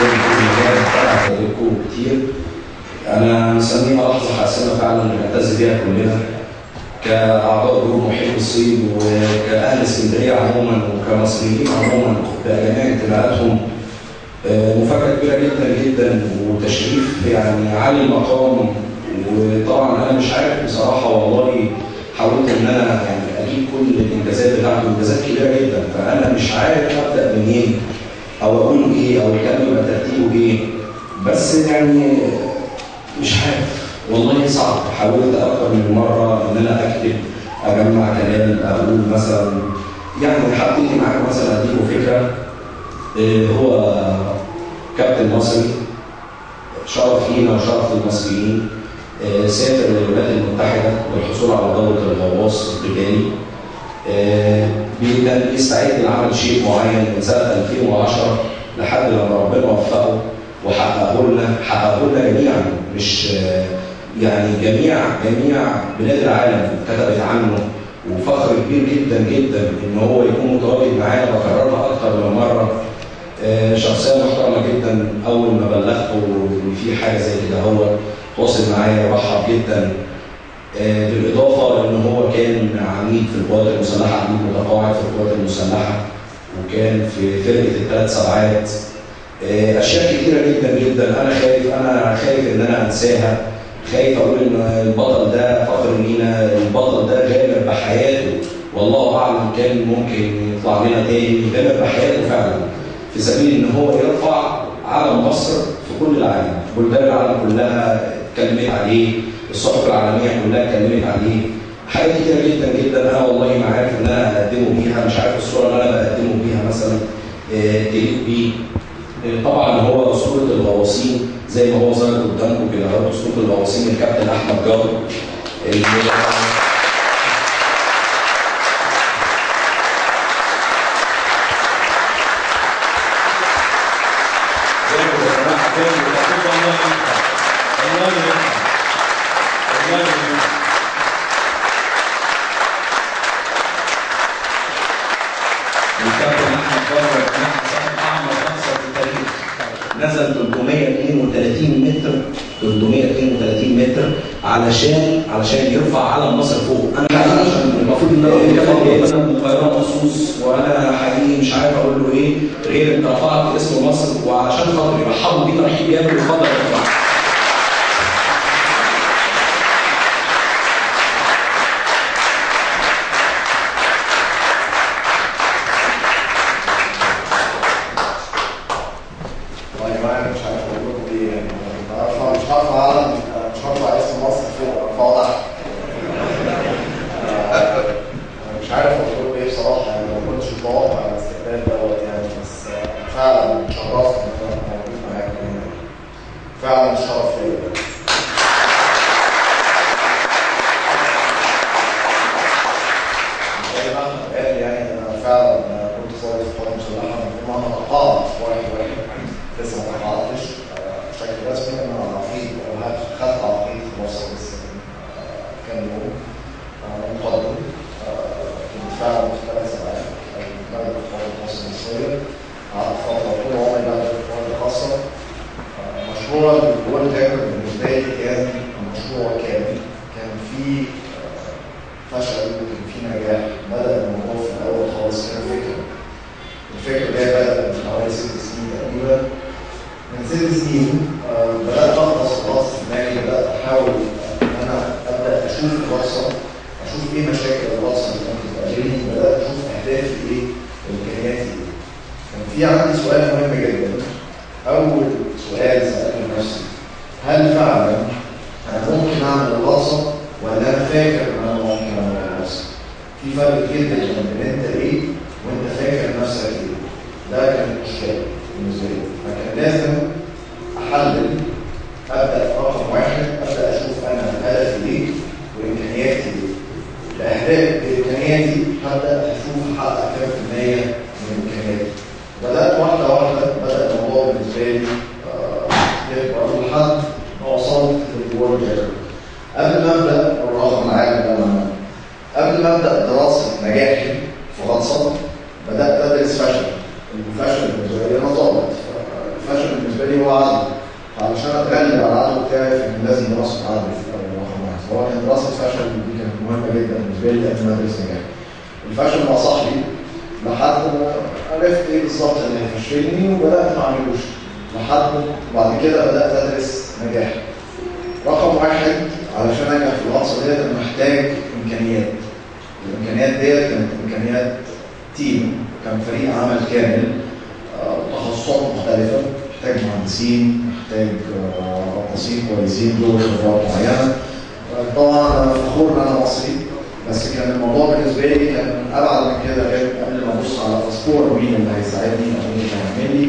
اسكندرية باذن الله هتعجبكم كتير. انا مسميها لحظة حاسمة فعلا نعتز بيها كلنا كاعضاء group محب الصيد وكاهل اسكندرية عموما وكمصريين عموما بجميع انتماءاتهم. مفاجاة كبيرة جدا جدا وتشريف يعني عالي المقام. وطبعا انا مش عارف بصراحة والله، حاولت ان انا يعني اجيب كل الانجازات بتاعته، انجازات كبيرة جدا، فانا مش عارف ابدا منين او اقول ايه او الكلام يبقى ترتيبه ايه، بس يعني مش عارف والله صعب. حاولت اكتر من مرة ان انا اكتب، اجمع كلام، اقول مثلا يعني حطيت معاكم مثلا اديكم فكرة. هو كابتن مصري شرف لينا وشرف للمصريين، سافر للولايات المتحدة للحصول على دوره الغواص القتالي. كان بيستعد لعمل شيء معين من سنة 2010 لحد لما ربنا وفقه وحققه لنا، حققه لنا جميعا، مش يعني جميع بلاد العالم كتبت عنه، وفخر كبير جدا جدا ان هو يكون متواجد معانا. وكررها اكثر من مرة. شخصية محترمه جدا، اول ما بلغته ان في حاجة زي كده هو تواصل معايا ورحب جدا. بالاضافة لان هو كان عميد في القوات المسلحة، عميد متقاعد في القوات المسلحة، وكان في فرقه الثلاث سبعات. اشياء كتيرة جدا جدا انا خايف ان انا انساها، خايف اقول ان البطل ده فخر لينا، البطل ده غامر بحياته، والله اعلم كان ممكن يطلع لنا تاني. غامر بحياته فعلا في سبيل ان هو يرفع علم مصر في كل العالم، بلدان العالم كلها اتكلمت عليه، الصحف العالمية كلها اتكلمت عليه، حاجات كتيرة جدا جدا انا والله ما عارف ان انا اقدمه بيها، مش عارف الصورة اللي انا بقدمه بيها مثلا تليق بيه. طبعا هو اسطورة الغواصين زي ما هو ظاهر قدامكم كده، هو اسطورة الغواصين الكابتن احمد جابر. الكابتن احمد جابر اعمق غطسه في التاريخ، نزل 332 متر، 332 متر علشان يرفع علم مصر فوق. انا عشان المفروض ان انا مثلا من القاهرة مخصوص، وانا حقيقي مش عارف اقول له ايه غير انت رفعت اسم مصر، وعشان خاطري رحبوا بيه ترحيب جامد. اتفضل يا جماعة. بدأت أدرس فشل. الفشل بالنسبة لي أنا ضابط، الفشل بالنسبة هو عدو، فعلشان اتغلب على العدو بتاعي فكان لازم دراسة عدو في الاول رقم واحد. فهو كان دراسة فشل دي كانت مهمة جدا بالنسبة لي قبل ما ادرس نجاح. الفشل مع صاحبي لحد ما عرفت ايه بالظبط اللي هيفشلني وبدات ما اعملوش، لحد وبعد كده بدات ادرس نجاح. رقم واحد علشان انجح في الغطسه ديت انا محتاج امكانيات. الامكانيات ديت كانت امكانيات team، كان فريق عمل كامل، تخصصات مختلفة، محتاج مهندسين، محتاج غطاسين كويسين ذو خبرات معينة. طبعا انا فخور ان انا مصري، بس كان الموضوع بالنسبة لي كان ابعد من كده. غير قبل ما ابص على باسبور مين اللي هيساعدني او مين اللي هيعمل لي،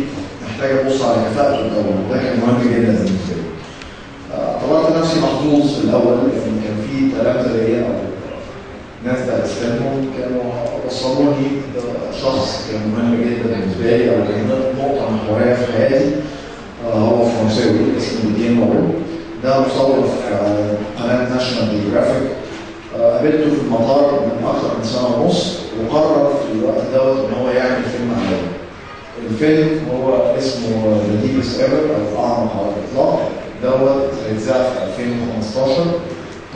محتاج ابص على كفاءته الاول، وده كان مهم جدا بالنسبة لي. اعتبرت نفسي محظوظ في الاول لان كان في تلامذه ليا او ناس درست لهم كانوا وصلوني شخص كان مهم جدا بالنسبة لي او كان نقطة محورية في حياتي. هو فرنساوي اسمه ديدييه مورو، ده مصور في قناة ناشونال جيوغرافيك. قابلته في المطار من اكثر من سنة ونص، وقرر في الوقت دوت ان هو يعمل فيلم عليا. الفيلم هو اسمه The Deepest Ever او اعمق على الاطلاق، دوت هيتذاع في 2015.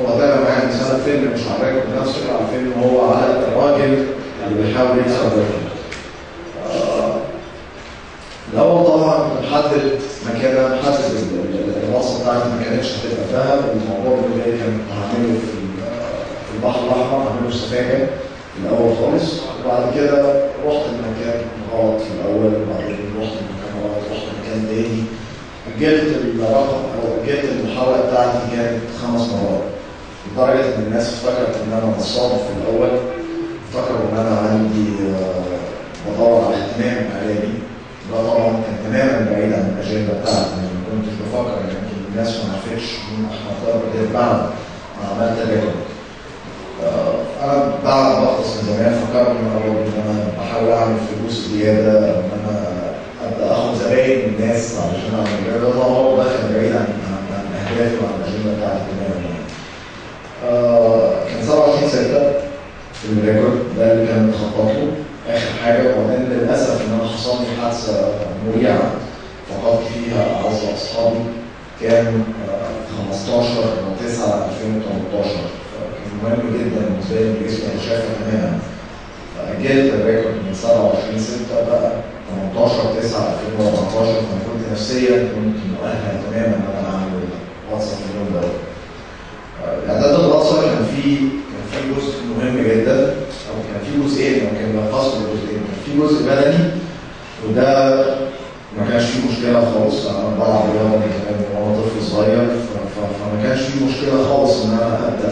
هو طلع معايا من سنة فيلم مش على ال record نفسه، على الفيلم هو على الراجل اللي بيحاول يكسر ال record. الاول طبعا كنت محدد مكان، محدد الغطسه بتاعتي ما كانتش هتبقى فيها. الموضوع بالنسبة لي كان هعمله في البحر الاحمر، هعمله في سفاجه في الاول خالص، وبعد كده رحت المكان غلط في الاول، وبعدين رحت المكان غلط، رحت مكان تاني. اجلت الرقم او اجلت المحاولة بتاعتي كانت 5 مرات، لدرجة ان الناس افتكرت ان انا نصاب في الاول، افتكروا ان انا عندي بدور على اهتمام اعلامي. ده طبعا كان تماما بعيد عن الاجندة بتاعتي، يعني ما كنتش بفكر، يعني الناس ما عرفتش مين احمد طاهر غير بعد ما عملت ال record. انا بعد ما بغطس من زمان فكرت ان انا برضه ان انا بحاول اعمل فلوس زيادة، او ان انا ابدا اخد زباين من الناس علشان اعمل كده. ده طبعا ده كان بعيد عن اهدافي وعن الاجندة بتاعتي تماما. يعني كان 27/6 ال record ده اللي كان متخطط له اخر حاجة. وبعدين للاسف ان انا حصل لي حادثه مريعه فقدت فيها اعز اصحابي، كان 15/9/2018. كان مهم جدا بالنسبة لي ان جسمي يتشافى تماما. فاجلت ال record من 27/6 بقى 18/9/2014. فانا كنت نفسيا كنت مؤهل تماما ان انا اعمل غطسه في اليوم ده. اعداد الغطسه كان في جزء مهم جدا، او كان في جزئين، او كان بينقسم لجزئين. كان في جزء بدني وده ما كانش فيه مشكلة خالص، انا بلعب رياضة من زمان وانا طفل صغير، فما كانش فيه مشكلة خالص ان انا ابدا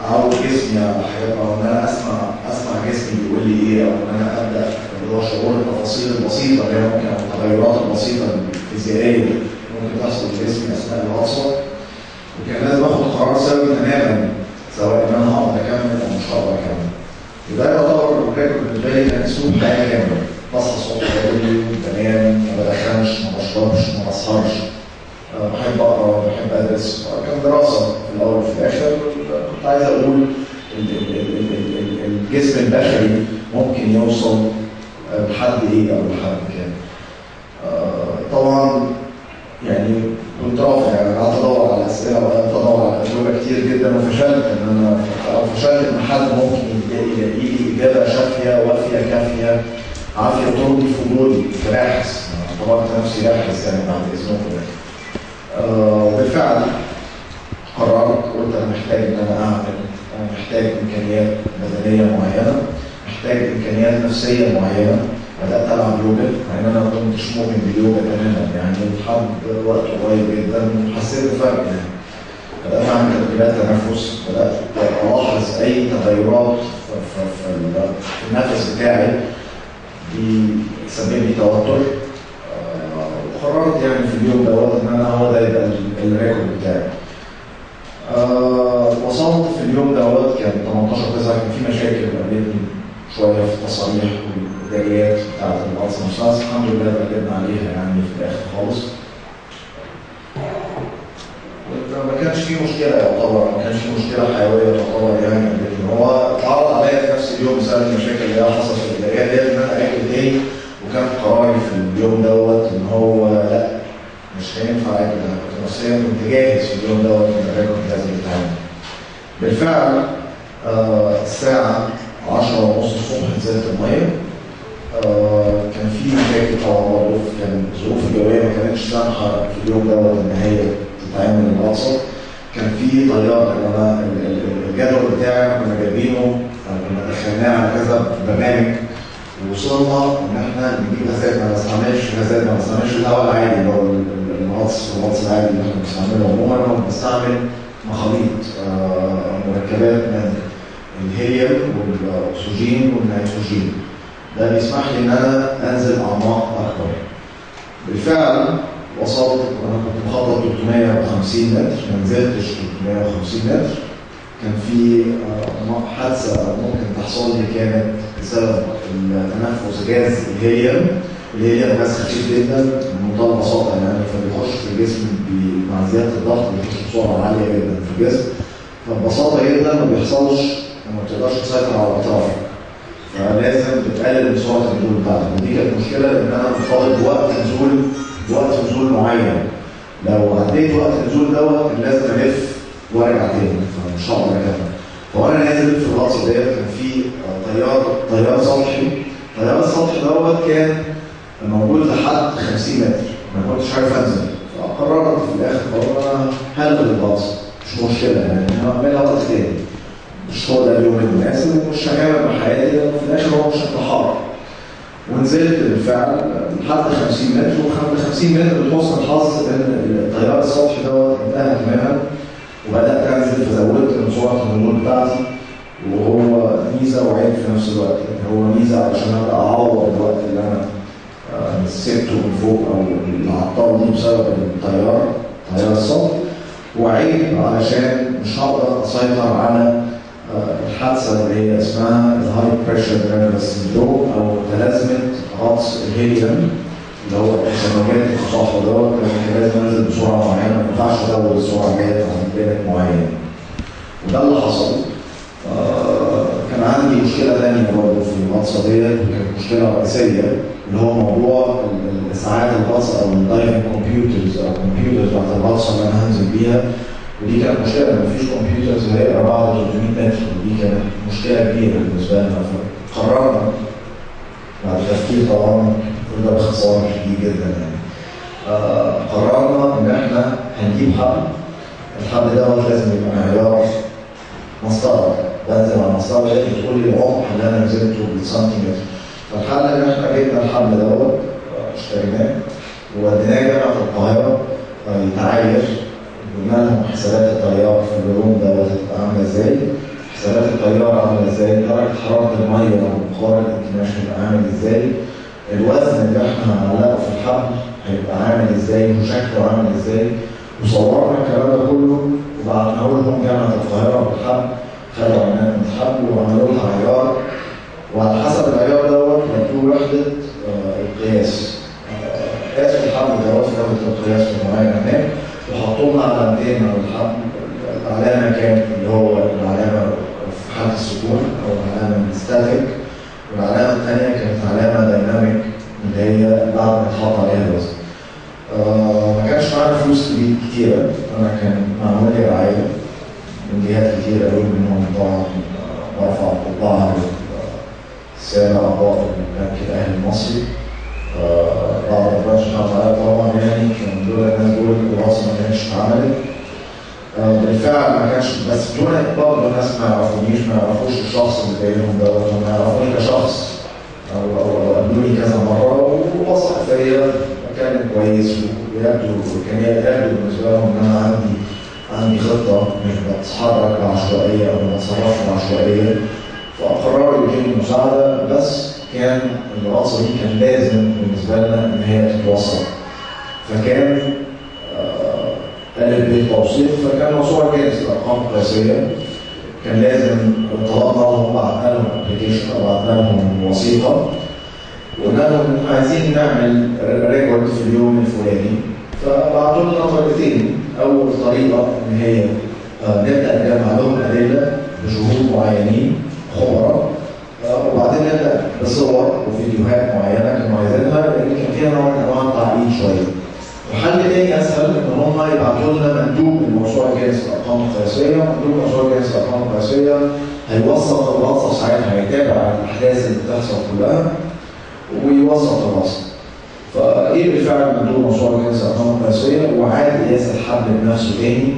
اعود جسمي على حاجات، او ان انا اسمع جسمي بيقول لي ايه، او ان انا ابدا اللي هو شعور التفاصيل البسيطة اللي هي ممكن، او التغيرات البسيطة الفيزيائية اللي ممكن تحصل في جسمي اثناء الغطسه. وكان لازم اخد قرار سوي تماما، سواء ان انا هقدر اكمل او مش هقدر اكمل. وده يعتبر ال record بالنسبة لي كان اسلوب حياة كامل. بصحى الصبح بدري، بنام، ما بدخنش، ما بشربش، ما بسهرش، بحب اقرا، بحب ادرس. كان دراسة في الاول وفي الاخر. كنت عايز اقول الجسم البشري ممكن يوصل لحد ايه او لحد كام. طبعا يعني كنت رافع، يعني قعدت ادور على اسئلة وقعدت ادور على اجوبه كتير جدا، وفشلت ان انا او فشلت ان حد ممكن يلاقي لي اجابه شافيه وافيه كافيه عافية ترضي فضولي كباحث. اعتبرت نفسي باحث يعني بعد اذنكم يعني. وبالفعل قررت، قلت انا محتاج ان انا اعمل، انا محتاج امكانيات بدنية معينة، محتاج امكانيات نفسية معينة. بدات العب يوجا، مع ان انا ما كنتش مؤمن باليوجا تماما يعني لحد وقت قريب جدا، حسيت بفرق يعني. بدات اعمل تدريبات تنفس، بدات الاحظ اي تغيرات في النفس بتاعي بيسبب لي توتر. وقررت يعني في اليوم دوت ان انا هو ده يبقى ال record بتاعي. وصلت في اليوم دوت كان 18/9، كان في مشاكل قابلتني شوية في التصاريح والاداريات بتاعت الغطس نفسها، بس الحمد لله اتغلبنا عليها يعني في الاخر خالص. ما كانش في مشكلة يعتبر، ما كانش في مشكلة حيوية تعتبر يعني قابلتني. هو اتعرض عليا في نفس اليوم بسبب المشاكل اللي هي حصلت في الاداريات ديت ان انا اجل تاني، وكان قراري في اليوم اليوم دوت ان هو لا مش هينفع اجل، انا كنت نفسيا كنت جاهز في اليوم دوت ان ال record لازم يتعمل. بالفعل الساعة 10:30 الصبح نزلت المية. كان في مشاكل طبعا برضه، كان الظروف الجوية ما كانتش سامحة في اليوم دوت إن هي تتعمل الغطسة. كان في تيار، لأن أنا الجدول بتاعي كنا جايبينه، كنا دخلناه على كذا برنامج، ووصلنا إن إحنا نجيب غازات، ما بنستعملش غازات، ما بنستعملش الهواء العادي اللي هو الغطس العادي اللي إحنا بنستعمله عموما، بنستعمل مخاليط مركبات من الهيليوم والاكسجين والنيتروجين. ده بيسمح لي ان انا انزل اعماق اكبر. بالفعل وصلت، انا كنت مخطط 350 متر، ما نزلتش 350 متر. كان في حادثه ممكن تحصل لي كانت بسبب التنفس غاز الهيليوم. الهيليوم غاز خفيف جدا بمنتهى البساطة يعني، فبيخش في الجسم مع زيادة الضغط بيخش بسرعة عالية جدا في الجسم، فببساطه جدا ما بيحصلش، ما بتقدرش تسيطر على اطرافك، فلازم بتقلل من سرعة النزول بتاعتك. ودي كانت مشكلة لان انا مرتبط بوقت نزول معين، لو عديت وقت النزول دوت كان لازم الف وارجع تاني، فمش هقدر اكمل. فوانا نازل في الغطسه ديت كان في تيار سطحي، التيار السطحي دوت كان موجود لحد 50 متر، ما كنتش عارف انزل، فقررت في الاخر انا هلغي الغطسه، مش مشكلة يعني هعملها وقت تاني، مش هو ده اليوم المناسب ومش هكمل بحياتي لانه في الاخر هو مش انتحار. ونزلت بالفعل لحد 50 متر، وخ 50 متر لحسن الحظ ان التيار السطحي دوت انتهى تماما، وبدات انزل، فزودت من سرعة النزول بتاعتي، وهو ميزة وعيب في نفس الوقت. يعني هو ميزة علشان ابدا اعوض الوقت اللي انا سبته من فوق او اللي عطلني بسبب التيار السطحي، وعيب علشان مش هقدر اسيطر على الحادثة اللي هي اسمها ال high pressure nervous syndrome او متلازمة غطس الهيليوم، اللي هو تشنجات الصحة دوت، كان لازم انزل بسرعة معينة، ما ينفعش ازود السرعة ديت عن limit معين. وده اللي حصل. كان عندي مشكلة ثانية برضه في الغطسه ديت، وكانت مشكلة رئيسية اللي هو موضوع ساعات الغطس او ال diving computers او الكمبيوترز بتاعت الغطسه اللي انا هنزل بيها. ودي كانت مشكلة، ما فيش computers هيقرا بعد 300 متر، ودي كانت مشكلة كبيرة بالنسبة لنا. فقررنا بعد تفكير طبعا، كل ده باختصار شديد جدا يعني، قررنا ان احنا هنجيب حبل. الحبل دوت لازم يبقى معيار مسطرة، بنزل على المسطره دي بتقول لي العمق اللي انا نزلته بالسنتيمتر. فالحل ان احنا جبنا الحبل دوت، اشتريناه ووديناه جامعه القاهرة يتعاير، قلنا لهم حسابات التيار في الروم دوت هتبقى عامله ازاي، حسابات التيار عامله ازاي، درجه حرارة المية وبخار الانكماش هيبقى عامل ازاي، الوزن اللي احنا هنعلقه في الحبل هيبقى عامل ازاي وشكله عامل ازاي. وصورنا الكلام ده كله وبعتناه لهم جامعه القاهرة بالحبل، خدوا عينات من الحبل وعملوا لها عيار، وعلى حسب العيار دوت مدوا وحده القياس. قاسوا الحبل دوت في وحده القياس المعينة هناك، وحطوا لنا علامتين على الحبل. العلامة كانت اللي هو العلامة في حاله السكون او العلامة ال static، والعلامة الثانية كانت علامة dynamic اللي هي بعد ما اتحط عليها الوزن. ما كانش معانا فلوس كتيرة، انا كان معمول لي رعاية من جهات كتيرة قوي، منهم طبعا برفع القبعة للسادة اعضاء البنك الاهلي المصري. بعد ربنا سبحانه وتعالى طبعا، يعني كان دول الناس دول الوصفة ما كانتش اتعملت بالفعل، ما كانش، بس دول برضه ناس ما يعرفونيش، ما يعرفوش الشخص اللي جاي لهم دوت، ما يعرفوني كشخص او قابلوني كذا مرة ووثق فيا، بتكلم كويس، ويبدو كان يبدو بالنسبة لهم ان انا عندي خطه، مش بتحرك بعشوائيه او ما بتصرفش بعشوائيه، فقرروا يدوني مساعدة. بس كان الغطسه دي كان لازم بالنسبة لنا ان هي تتوثق، فكان قالب بالتوثيق، فكان موسوعة جاهز الارقام القياسية. كان لازم طلبنا لهم، بعتنا لهم application او بعتنا لهم وثيقة، وقلنا لهم عايزين نعمل record في اليوم الفلاني. فبعتوا لنا طريقتين. اول طريقه ان هي نبدا نجمع لهم ادلة بشهود معينين خبراء، وبعدين نبدا بصور وفيديوهات معينة كانوا عايزينها، لان كان فيها نوع من انواع التعقيد شوية. وحل تاني اسهل ان هم يبعتوا لنا مندوب من موسوعة جينيس الارقام القياسية، مندوب موسوعة جينيس الارقام القياسية هيوثق الغطسه ساعتها، هيتابع الاحداث اللي بتحصل كلها ويوثق الغطسه. فايه بالفعل مندوب موسوعة جينيس الارقام القياسية وعاد قياس الحبل بنفسه تاني،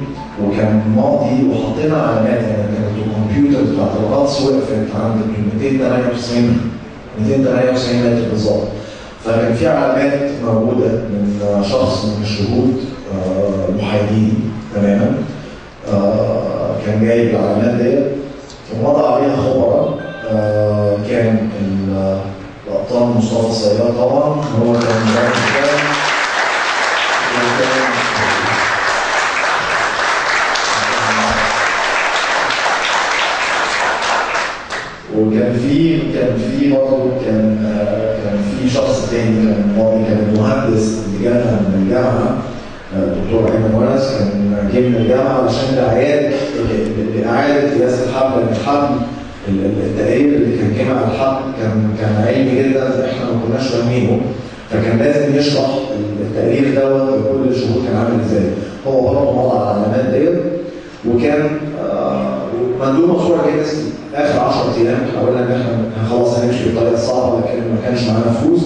وكان ماضي وحطينا علامات، يعني كانت الكمبيوتر بتاعت الغطس وقفت عند 298 متر بالظبط. فكان في علامات موجودة من شخص من الشهود محايدين تماما، كان جايب العلامات ديت ومضى عليها خبراء. كان الابطال مصطفى الصياد طبعا هو كان وكان في برضه كان في شخص تاني كان ماضي، كان المهندس اللي جالنا من الجامعة الدكتور ايمن ونس، كان جه من الجامعة علشان لاعادة قياس الحبل، لان الحبل التقرير اللي كان جه مع الحبل كان علمي جدا احنا ما كناش فاهمينه، فكان لازم يشرح التقرير دوت لكل الشهود كان عامل ازاي. هو برضه مضى على العلامات ديت، وكان مندوب موسوعة جينيس اخر 10 ايام حاولنا ان احنا خلاص هنمشي بالطريقة الصعبة، لكن ما كانش معانا فلوس.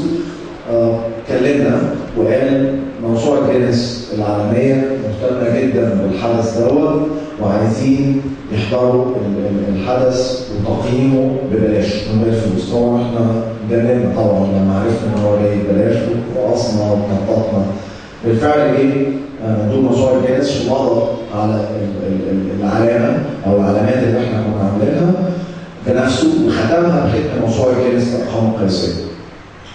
كلمنا وقال موسوعة جينيس العالمية مهتمة جدا بالحدث دوت وعايزين يحضروا الحدث وتقييمه ببلاش من غير فلوس. طبعا احنا جننا طبعا لما عرفنا ان هو جاي ببلاش، ورقصنا وتنططنا. بالفعل جه مندوب موسوعة جينيس ومضى على العلامة او العلامات اللي احنا كنا عاملينها بنفسه وختمها بختم موسوعة جينيس الارقام القياسية.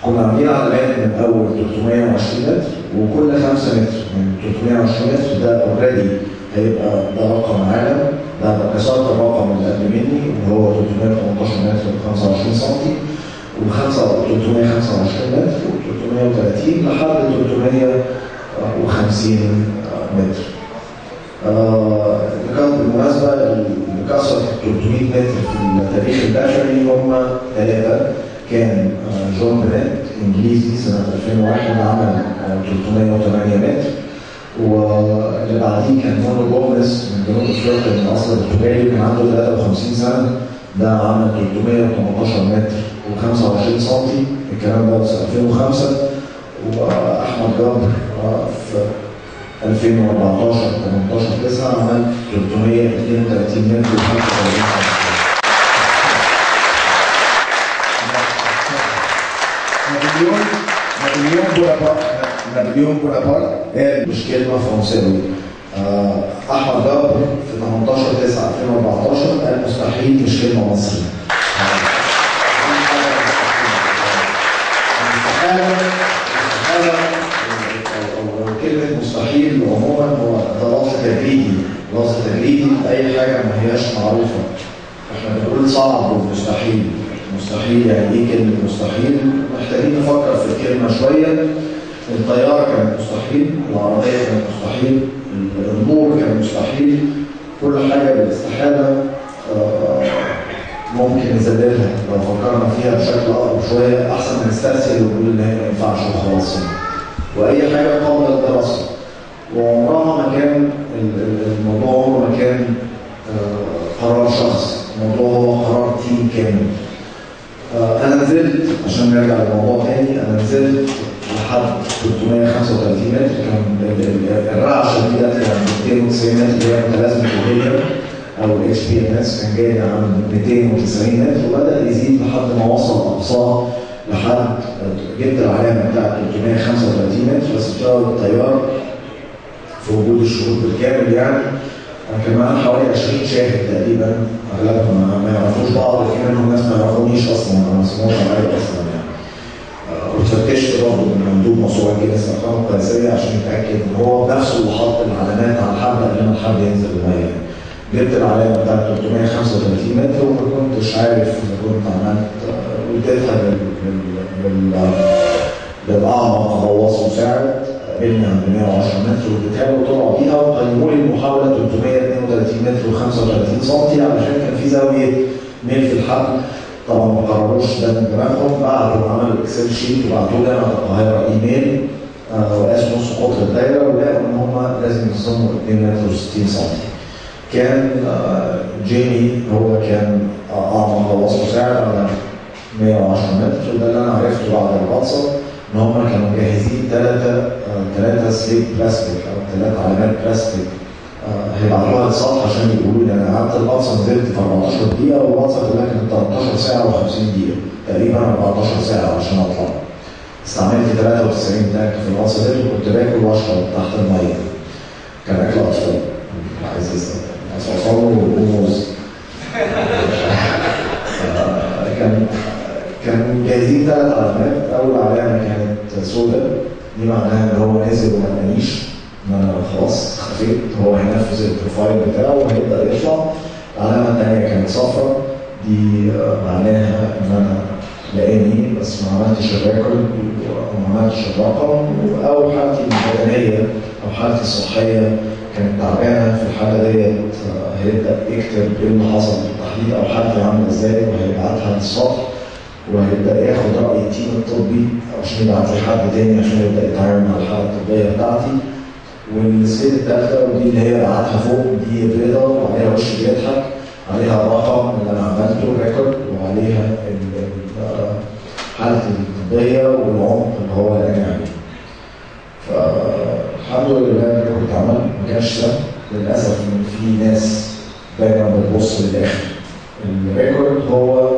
كنا عاملين علامات من اول 320 متر، وكل 5 متر من 320 متر ده already هيبقى ده رقم عالم، ده كسرت الرقم اللي قبل مني اللي هو 318 متر ب 25 سم، و 325 متر و 330 لحد 350 متر. كانت بالمناسبة اللي كسر 300 متر في التاريخ البشري هم 3، كان جون برنت انجليزي سنة 2001 عمل 308 متر، واللي بعديه كان مونو جوميز من جنوب افريقيا من اصل برتغالي كان عنده 53 سنة، ده عمل 318 متر و25 سم، الكلام ده في 2005. واحمد جبر في 2014 18/9 عمل 332 متر و45 سم. نابليون بونابرت قال مش كلمة فرنساوي. احمد جبر في 18/9/2014 قال مستحيل مش كلمة مصري. كلمة مستحيل عموما هو ده لفظ تجريدي، لفظ تجريدي لأي حاجة ما هياش معروفة. احنا بنقول صعب ومستحيل، مستحيل يعني ايه كلمة مستحيل؟ محتاجين نفكر في الكلمة شوية. الطيارة كانت مستحيل، العربية كانت مستحيل، النور كان مستحيل، كل حاجة بالاستحالة ممكن نزللها لو فكرنا فيها بشكل أقرب شوية، أحسن ما نستسهل ونقول إن هي ما ينفعش وخلاص. وأي حاجة قابلة للدراسة، وعمرها ما كان الموضوع عمره ما كان قرار شخص، الموضوع هو قرار تيم كامل. أنا نزلت عشان نرجع للموضوع تاني، أنا نزلت لحد 335 متر، كان الرعشة دي جات لي عند 290 متر اللي هي متلازمة الهيليوم أو ال HPNS، كان جاي عند 290 متر وبدأ يزيد لحد ما وصل أقصاه لحد جبت العلامة بتاعت 335 متر، بس بسبب التيار في وجود الشهود بالكامل يعني. أنا كان معانا حوالي 20 شاهد تقريبا، أغلبهم ما يعرفوش بعض، في منهم ناس ما يعرفونيش أصلا، ما سمعوش عليا أصلا يعني. واتفتشت برضه من مندوب موسوعة جينيس الأرقام القياسية عشان يتأكد إن هو بنفسه اللي حط العلامات على الحبل قبل ما الحبل ينزل المية يعني. جبت العلامة بتاعت 335 متر وما كنتش عارف إذا كنت عملت، واديتها للأعمق غواص مساعد قابلني عند 110 متر واديتها له وطلعوا بيها وقيموا لي المحاولة 332 متر و35 سم علشان كان في زاوية ميل في الحبل. طبعا ما قرروش ده من دماغهم، بعتوا عملوا Excel sheet وبعتوا لنا على القاهرة ايميل وقاسوا نص قطر الدايرة ولقوا ان هم لازم يصموا 2 متر و60 سم. كان جيمي هو كان اعمق غواص مساعد على 110 متر، وده اللي انا عرفته بعد الغطسه ان هم كانوا مجهزين ثلاثة slate بلاستيك او 3 علامات بلاستيك هيبعتوها للسطح عشان يقولوا لي. انا قعدت الغطسه نزلت في 14 دقيقة، والغطسه كلها كانت 13 ساعة و50 دقيقة تقريبا، 14 ساعة عشان اطلع. استعملت 93 tank في الغطسه دي، وكنت باكل واشرب تحت المية. كان اكل اطفال عايز يسال صوصول وموز. كان جاهزين 3 علامات. اول علامة كانت سوداء، دي معناها ان هو نزل وما لقانيش، ان انا خلاص اختفيت، هو هينفذ ال profile بتاعه وهيبدا يطلع. العلامة الثانية كانت صفراء، دي معناها ان انا لقاني بس ما عملتش ال record وما عملتش الرقم، او حالتي البدنية او حالتي الصحية كانت تعبانة. في الحالة ديت هيبدا يكتب ايه اللي حصل بالتحديد او حالتي عامله ازاي، وهيبعتها للسطح، وهيبدا ياخد راي ال team الطبي عشان يبعت لي حد تاني عشان يبدا يتعامل مع الحالة الطبية بتاعتي. وال slate الثالثة ودي اللي هي بعتها فوق، دي بيضة وعليها وش بيضحك، عليها الرقم اللي انا عملته record، وعليها حالتي الطبية والعمق اللي هو لقاني عليه. فالحمد لله ال record اتعمل، ما كانش سهل للاسف، ان في ناس دايما بتبص للاخر. ال record هو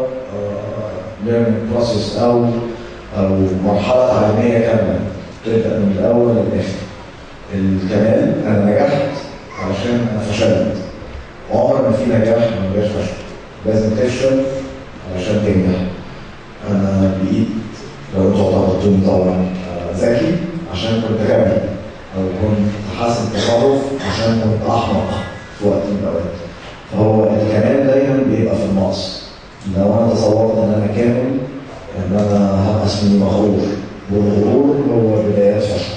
learning process او مرحلة تعليمية كاملة تبدا من الاول للاخر. الكمال انا نجحت علشان انا فشلت. عمر ما في نجاح من غير فشل، لازم تفشل علشان تنجح. انا بقيت لو انتوا اعتبرتوني طبعا ذكي عشان كنت غبي، او كنت حاسس تصرف عشان كنت احمق في وقت من الاوقات. فهو الكمال دايما بيبقى في النقص. لو انا تصورت ان انا كامل، ان انا هبقى اسمي مغرور، والغرور هو بداية فشل.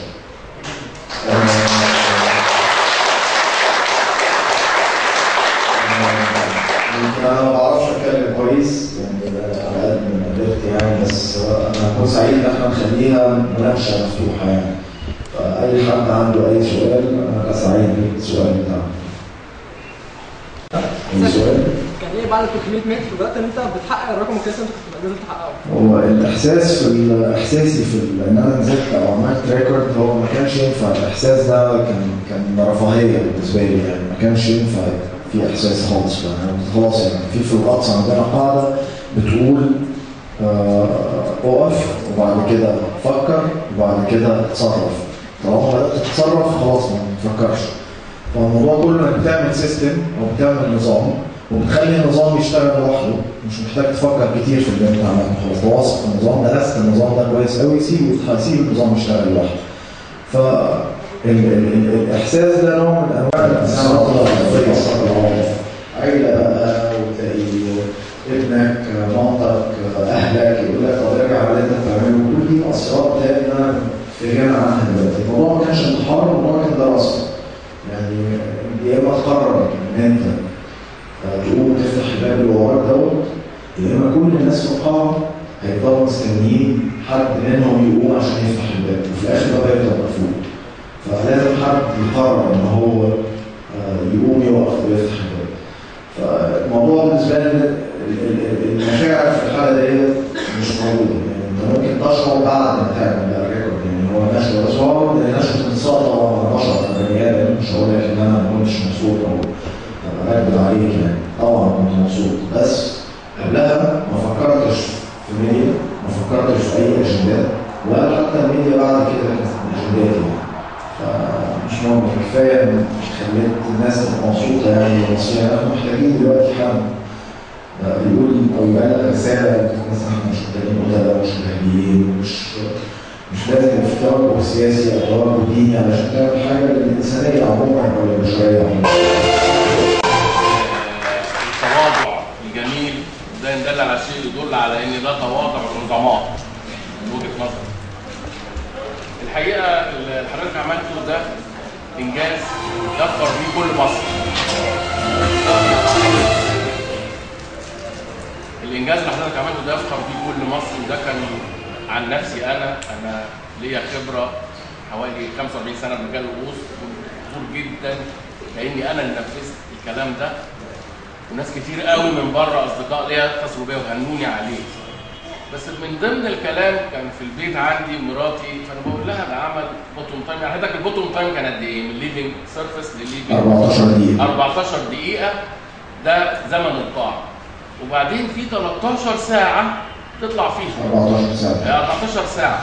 انا ما بعرفش اتكلم كويس يعني على قد ما قدرت يعني، بس انا هكون سعيد ان احنا نخليها مناقشة مفتوحة يعني. فاي حد عنده اي سؤال انا سعيد بالسؤال بتاعه. اي سؤال؟ كان ايه بعد 300 متر بدات ان انت بتحقق الرقم القياسي اللي انت كنت قادر تحققه؟ هو الاحساس في احساسي في ان انا نزلت او عملت record، هو ما كانش ينفع. الاحساس ده كان رفاهية بالنسبة لي يعني، ما كانش ينفع في احساس خالص يعني. خلاص يعني في الغطس عندنا قاعدة بتقول اقف وبعد كده فكر وبعد كده اتصرف. طالما بدات تتصرف خلاص ما تفكرش. فالموضوع كله انك بتعمل system او بتعمل نظام وبتخلي النظام يشتغل لوحده، مش محتاج تفكر كتير في اللي انت عملته. خلاص واثق في النظام، درست النظام ده كويس قوي، سيب النظام يشتغل لوحده. ف الاحساس ده نوع من انواع العاطفة. عيله بقى وتلاقي ابنك، مامتك، اهلك يقول لك طب ارجع على اللي انت بتعمله. كل دي مؤثرات بتلاقي ان انا في غنى عنها دلوقتي. الموضوع ما كانش انتحار، الموضوع كان دراسة يعني. يا اما تقرر ان انت تقوم تفتح الباب اللي وراك دوت، يا اما كل الناس في القاعة هيفضلوا مستنيين حد منهم يقوم عشان يفتح الباب، وفي الاخر الباب هيفضل مقفول. فلازم حد يقرر ان هو يقوم يقف ويفتح الباب. فالموضوع بالنسبة لي المشاعر في الحالة ديت مش موجودة يعني. انت ممكن تشعر بعد ما تعمل بقى record يعني. هو نشوه، بس هو نشوه انتصار طبعا على البشر كبني ادم. مش هقول لك ان انا ما كنتش مبسوط او ابقى عليك يعني، طبعا كنت مبسوط، بس قبلها ما فكرتش في ميديا، ما فكرتش في اي اجندات، ولا حتى الميديا بعد كده كانت اجندات يعني. فمش مهم، كفاية ان خليت الناس تبقى مبسوطة يعني. المصريين احنا محتاجين دلوقتي حد يقول او يبقى لك رسالة الناس احنا مش محتاجين قتله، مش مهديين، مش لازم يبقى في توجه سياسي او توجه ديني علشان تعمل حاجة للانسانية عموما او للبشرية عموما. التواضع الجميل ده يدل على شيء، يدل على ان ده تواضع العظماء من وجهه نظري. الحقيقة اللي حضرتك عملته ده انجاز يفخر بيه كل مصر. الانجاز اللي حضرتك عملته ده يفخر بيه كل مصر، وده كان عن نفسي انا ليا خبره حوالي 45 سنة في مجال الغوص، كنت فخور جدا لاني انا اللي نفذت الكلام ده، وناس كتير قوي من بره اصدقاء ليا اتصلوا بيا وهنوني عليه. بس من ضمن الكلام كان في البيت عندي مراتي، فانا بقول لها ده عمل bottom time. يعني حضرتك ال bottom time كان قد ايه؟ من leaving surface لل leaving 14 دقيقة. 14 دقيقة ده زمن القاع، وبعدين في 13 ساعة تطلع فيها. 14 ساعة. 14 ساعة.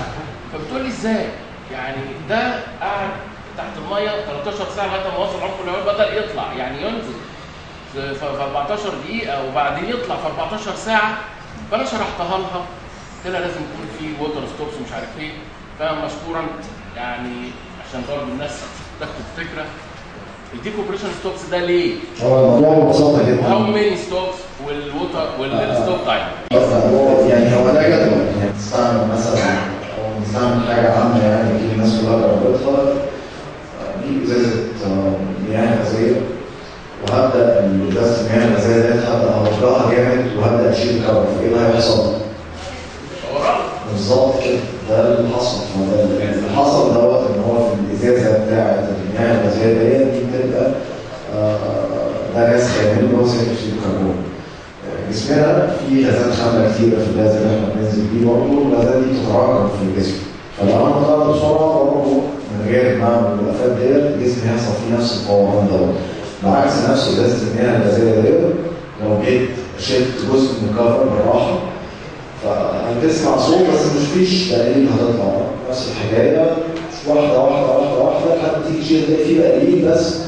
فبتقول لي ازاي؟ يعني ده قعد تحت المية 13 ساعة لغاية ما وصل عمق العمق، بدأ يطلع يعني ينزل في 14 دقيقة وبعدين يطلع في 14 ساعة. فانا شرحتها لها، قلت لها لازم يكون في water stops ومش عارف ايه. فمشكورا يعني عشان برضه الناس تاخد فكرة ال decompression stops ده ليه؟ هو الموضوع ببساطة جدا. how many stops وال water وال stop time. يعني هو ده جدول، يعني بتستعمل مثلا او بنستعمل حاجة عامة يعني اكيد الناس كلها جربتها. دي ازازة مياه غازية، وهبدا ازازة المياه الغازية ديت هبدا اوجهها جامد وهبدا اشيل ال cover، فايه اللي هيحصل؟ بالظبط كده، ده اللي حصل. اللي حصل دوت ان هو في الازازه بتاعه المياه الغازية ديت دي بتبقى ده غاز خامل اللي هو ثاني اكسيد الكربون. جسمنا فيه غازات خامله كتيرة في الغاز اللي احنا بننزل بيه برضه، الغازات دي بتتراكم في الجسم، فلو انا طلعت بسرعة برضه من غير ما اعمل الوقفات ديت الجسم هيحصل فيه نفس الفوران دوت. بعكس نفس ازازة المياه الغازية ديت لو جيت شلت جزء من ال cover بالراحة فهتسمع صوت بس مش فيش بقاليل هتطلع. نفس الحكاية واحدة واحدة واحدة واحدة لحد تيجي تشيل تلاقي فيه بقاليل بس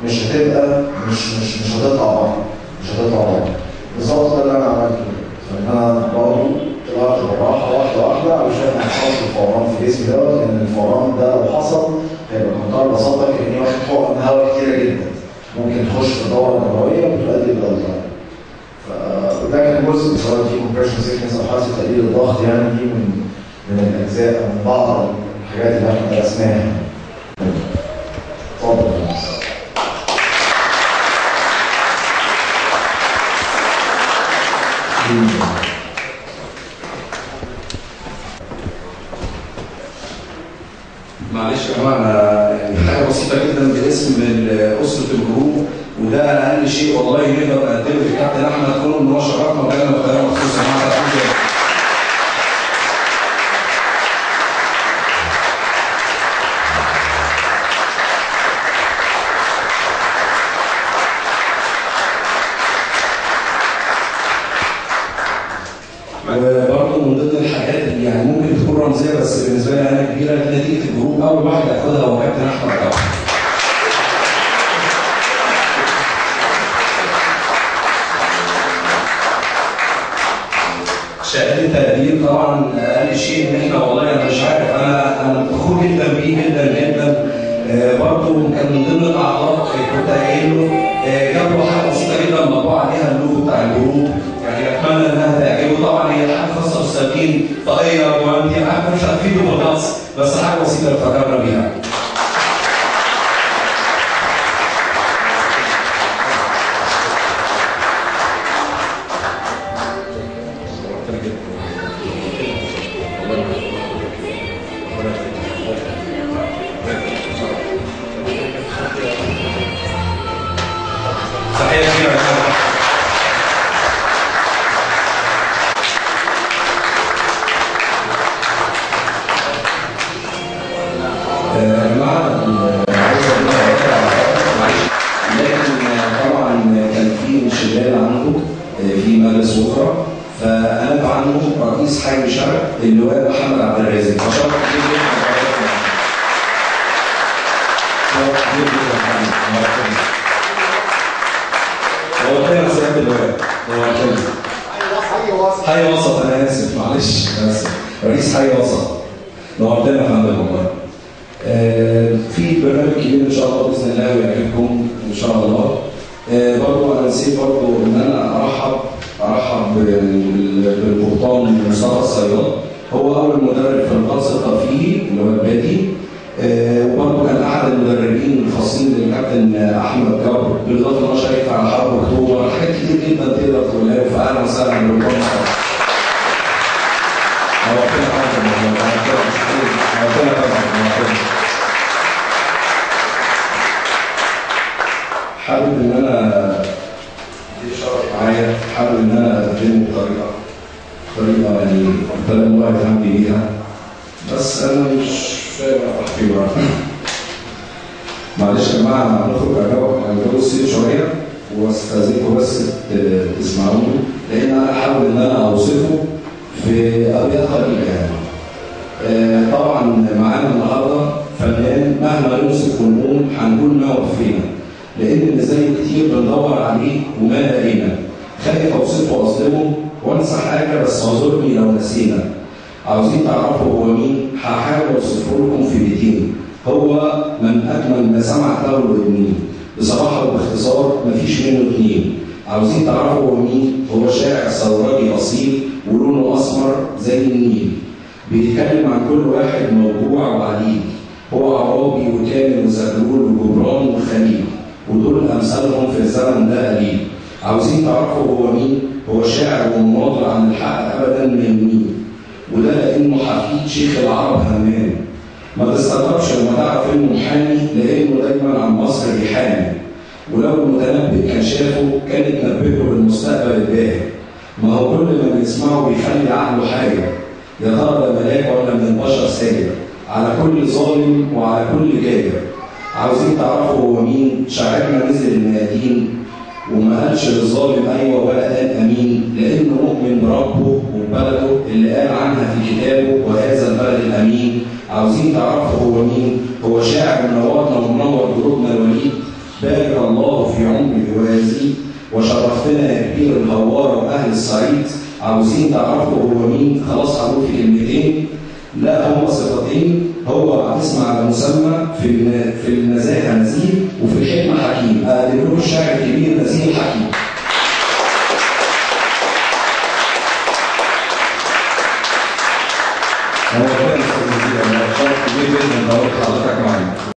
مش هتبقى مش مش مش هتطلع بره، مش هتطلع بره. بالظبط ده اللي انا عملته، فان انا برضه طلعت بالراحة واحدة واحدة علشان ما يحصلش الفوران في جسمي دوت، لان الفوران ده لو حصل هيبقى بمنتهى البساطة كاني واخد حقن هواء كتيرة جدا ممكن تخش في الدورة الدموية وتؤدي للجلطه. فده كان جزء سواء decompression sickness او حادثه تقليل الضغط، يعني دي من الاجزاء او من بعض الحاجات اللي احنا درسناها. اتفضل. معلش يا جماعة، انا يعني حاجة بسيطة جدا باسم اسره ال group، وده اقل شيء والله نقدر نقدمه للكابتن احمد كونه ان هو شرفنا وجانا بالطيارة مخصوص يا جماعة. وبرضه من ضمن الحاجات اللي يعني ممكن تكون رمزية بس بالنسبة لي انا كبيرة، نتيجة ال group اول واحد ياخدها هو كابتن احمد طبعا. شهادة تقدير طبعا اقل شيء ان احنا والله انا مش عارف، انا فخور جدا بيه جدا جدا. برضه كان من ضمن الاعضاء كنت قايل له جاب له حاجة بسيطة جدا مطبوع عليها اللوجو بتاع ال group، يعني اتمنى انها تعجبه. طبعا هي حاجة خاصة بالسلاطين، طاقية وجوانتي، حاجة مش هتفيده بالغطس، بس حاجة بسيطة اللي فكرنا بيها. تحية كبيرة يا جماعة. عايز اقول معلش، لكن طبعا كان في انشغال عنده في مجلس وزراء، فقلب عنه رئيس حي شرق اللواء محمد عبد الرازق. فشرف كبير جدا نورتنا سيادة اللواء، نورتنا. حي وسط، انا اسف معلش، اسف، رئيس حي وسط، نورتنا يا فندم والله. في برنامج كبير ان شاء الله باذن الله ويعجبكم ان شاء الله. برضه انا نسيت برضه ان انا ارحب بالقبطان مصطفى الصياد، هو اول مدرب في الغطس الترفيهي اللي هو البادي، وبرضه كان احد المدربين الخاصين للكابتن احمد جبر، بالاضافة ان هو شارك على حرب اكتوبر، حاجات كتير جدا تقدر تقولها له. فاهلا وسهلا بالقبطان مصطفى. انا مش فاهم راح فين بقى. معلش يا جماعة هنخرج على جو الصيف شوية واستاذنكم بس تسمعوني، لان انا هحاول ان انا اوصفه في ابيات قليله يعني. طبعا معانا النهارده فنان مهما نوصف ونقول هنقول ما وفينا، لان اللي زيه كتير بندور عليه وما لقينا. خايف اوصفه واظلمه وانسى حاجة، بس اعذرني لو نسينا. عاوزين تعرفوا هو مين؟ هحاول اوصفه لكم في بيتين. هو من اجمل ما سمعت له الاذنين، بصراحة وباختصار مفيش منه اتنين. عاوزين تعرفوا هو مين؟ هو شاعر ثورجي اصيل ولونه اسمر زي النيل، بيتكلم عن كل واحد موجوع وعليل. هو عرابي وكامل وزغلول وجبران وخليل، ودول امثالهم في الزمن ده قليل. عاوزين تعرفوا هو مين؟ هو شاعر ومناضل عن الحق ابدا ما يميل، وده لانه حفيد شيخ العرب همام. ما تستغربش لما تعرف انه محامي، لانه دايما عن مصر بيحامي، ولو المتنبئ كان شافه كان اتنبئه للمستقبل الباهر. ما هو كل ما بيسمعه بيخلي عقله حاجة، يا ترى ده ملاك ولا من البشر ساجر، على كل ظالم وعلى كل جاجر. عاوزين تعرفوا هو مين؟ شاعرنا نزل الميادين وما قالش للظالم ايوه ولا قال امين، لانه مؤمن بربه وببلده اللي قال عنها في كتابه وهذا البلد الامين. عاوزين تعرفوا هو مين؟ هو شاعر منورنا ومنور دروبنا الوليد، بارك الله في عمره ويزيد، وشرفتنا يا كبير الهواره واهل الصعيد. عاوزين تعرفوا هو مين؟ خلاص هقول في كلمتين، لا هما صفتين. هو اسم على مسمى في النزاهة نزيه وفي الحكمة حكيم. اقدم لكم الشاعر الكبير نزيه الحكيم. هو كان استاذ نزيه، شرف كبير جدا ان حضرتك معانا.